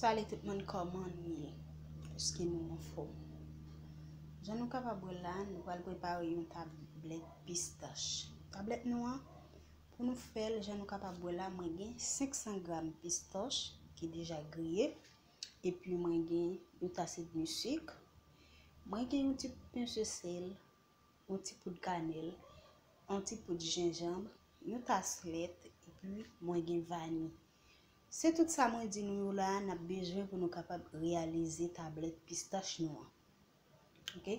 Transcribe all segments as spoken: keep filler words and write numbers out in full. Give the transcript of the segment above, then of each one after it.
Salye tout moun, kòman nou ye? Èske nou anfòm? Jan nou kapab wè la, nou pral prepare yon tablèt pistach. Tablèt nou an, pou nou fè l, jan nou kapab wè la, mwen gen senk san gram pistach ki deja griye, epi mwen gen yon tas edmi sik, mwen gen yon ti pense sèl, yon ti poud kanèl, yon ti poud jenjanm, yon tas lèt, epi mwen gen vani. Se tout sa mwen di nou yo la, n ap bezwen pou nou kapab reyalize tablèt pistach nou an. Ok?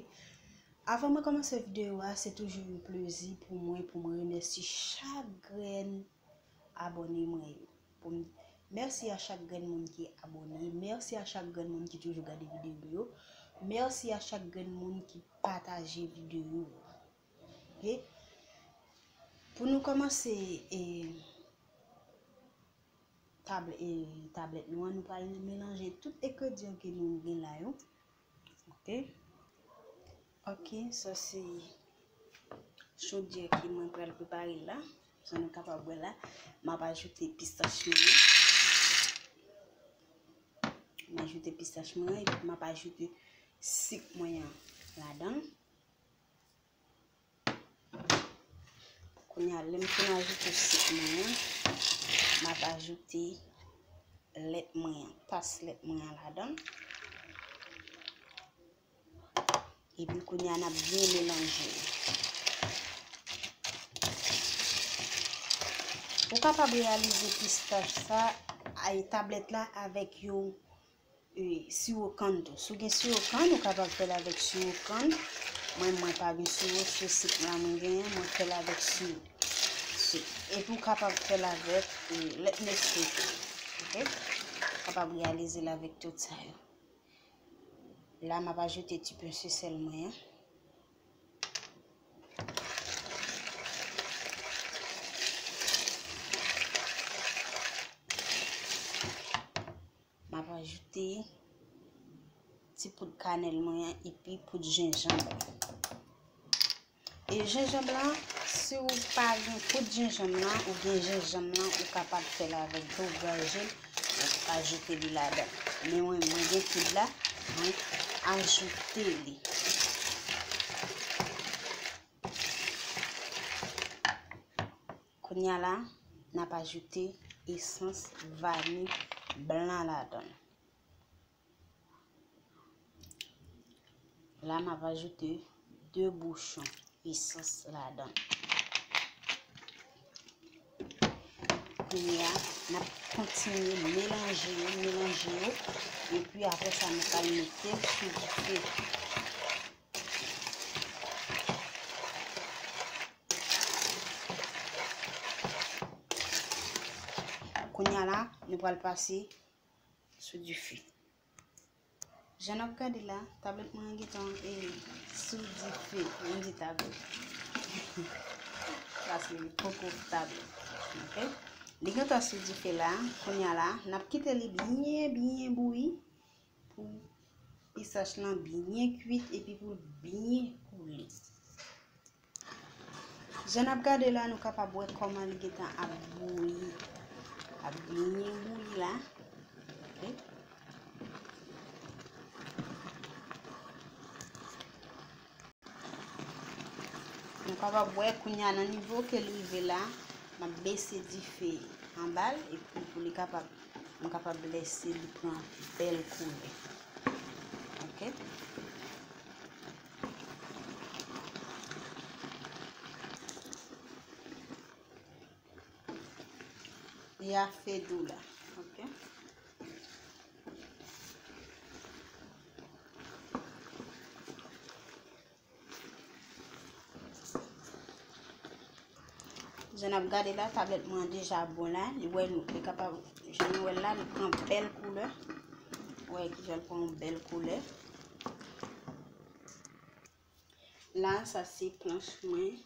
Avan mwen kòmanse videyo a, se toujou yon plezi pou mwen, pou mwen remèsye chak grenn abòne mwen yo. Pou m, mèsi a chak grenn moun ki abòne, mèsi a chak grenn moun ki toujou gade videyo yo, mèsi a chak grenn moun ki pataje videyo yo. Ok? Pou nou kòmanse, e, tab-, e, tablèt nou an, nou pral melanje tout engredyan ke nou gen la yo. Ok? Ok, sa se chodyè ke mwen pral prepare la. Jan nou kapab wè la, m ap ajoute pistach mwen an. M ajoute pistach mwen an, epi m ap ajoute sik mwen an ladan l. Kounye a, lè m fin ajoute sik mwen an, m ap ajoute lèt mwen an, tas lèt mwen an ladan l. Epi kounye a, n ap byen melanje. Ou kapab reyalize pistach sa, ay, tablèt la avèk yon, e, siwo kann tou. Si w gen siwo kann, ou kapab fè l avèk siwo kann. Mwen, mwen pa gen siwo, se sik la mwen genyen, mwen fè l avèk siwo. Sik. Epi ou kapab fè l avèk, e, lèt Nestlé tou. Ok? Ou kapab reyalize l avèk tout sa yo. La, m ap ajoute ti pense sèl mwen an. M ap ajoute ti poud kanèl mwen an epi poud jenjanm. E jenjanm lan, si w pa gen poud jenjanm lan, ou gen jenjanm lan, ou kapab fè l avèk dlo, graje l, ou ajoute li ladan. Men mwen, mwen gen poud la, mwen ajoute li. Kounye a la, n ap ajoute esans vani blan ladan l. La, m ap ajoute de bouchon esans ladan l. Kounye a, n ap kontinye melanje yo, melanje yo. Epi apre sa, nou pral mete l sou dife. Kounye a la, nou pral pase sou dife. Jan n ap gade la, tablèt mwen an gentan, e, sou dife. Mwen di tablèt. Paske li poko tablèt. Ok? Li gentan sou dife la. Kounye a la, n ap kite li byen, byen bouyi pou pistach lan byen kuit epi pou l byen koule. Jan n ap gade la, nou kapab wè kòman li gentan ap bouyi. Ap byen bouyi la. Ok. Nou kapab wè kounye a nan nivo ke l rive la, m ap bese dife anba l epi pou li kapab, m kapab lese li pran bèl koulè. Ok. Li a fè dou la. Ok. Jan n ap gade la, tablèt mwen an deja bon la. Li wè, li kapab, jan nou wè l la, li pran bèl koulè. Wè kijan l pran yon bèl koulè. La, sa se planch mwen.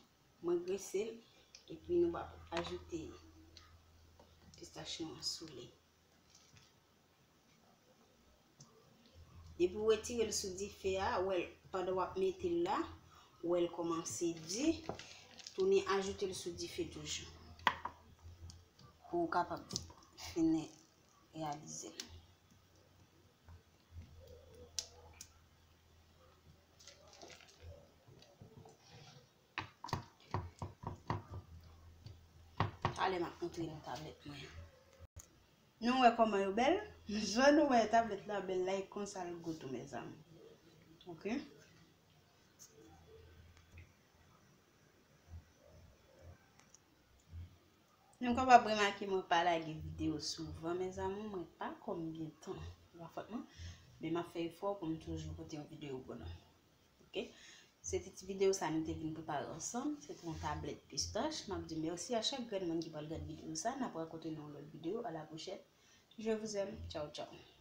Mwen grese l, epi nou va ajoute pistach nou an sou li. Depi w retire l sou dife a, ou wè l, pandan w ap mete l la, ou wè l kòmanse di, tounen ajoute l sou dife toujou. Pou w kapab fin reyalize l. Talè m ap montre nou tablèt mwen an. Nou wè kòman yo bèl? Jan nou wè tablèt la bèl la, e konsa l gou tou, mezanmi. Ok? Nou kapab remake mwen pa lage videyo souvan, mezanmi, mwen pa konn gen tan. Se pa fòt mwen, men m ap fè efò pou m toujou pote yon videyo pou nou. Ok? Se ti, ti videyo sa nou te vin prepare ansanm. Se te yon tablèt pistach. M ap di mèsi a chak grenn moun ki pral gade videyo sa. N ap rankontre nan yon lòt videyo. À la prochaine. Je vous aime. Ciao, ciao.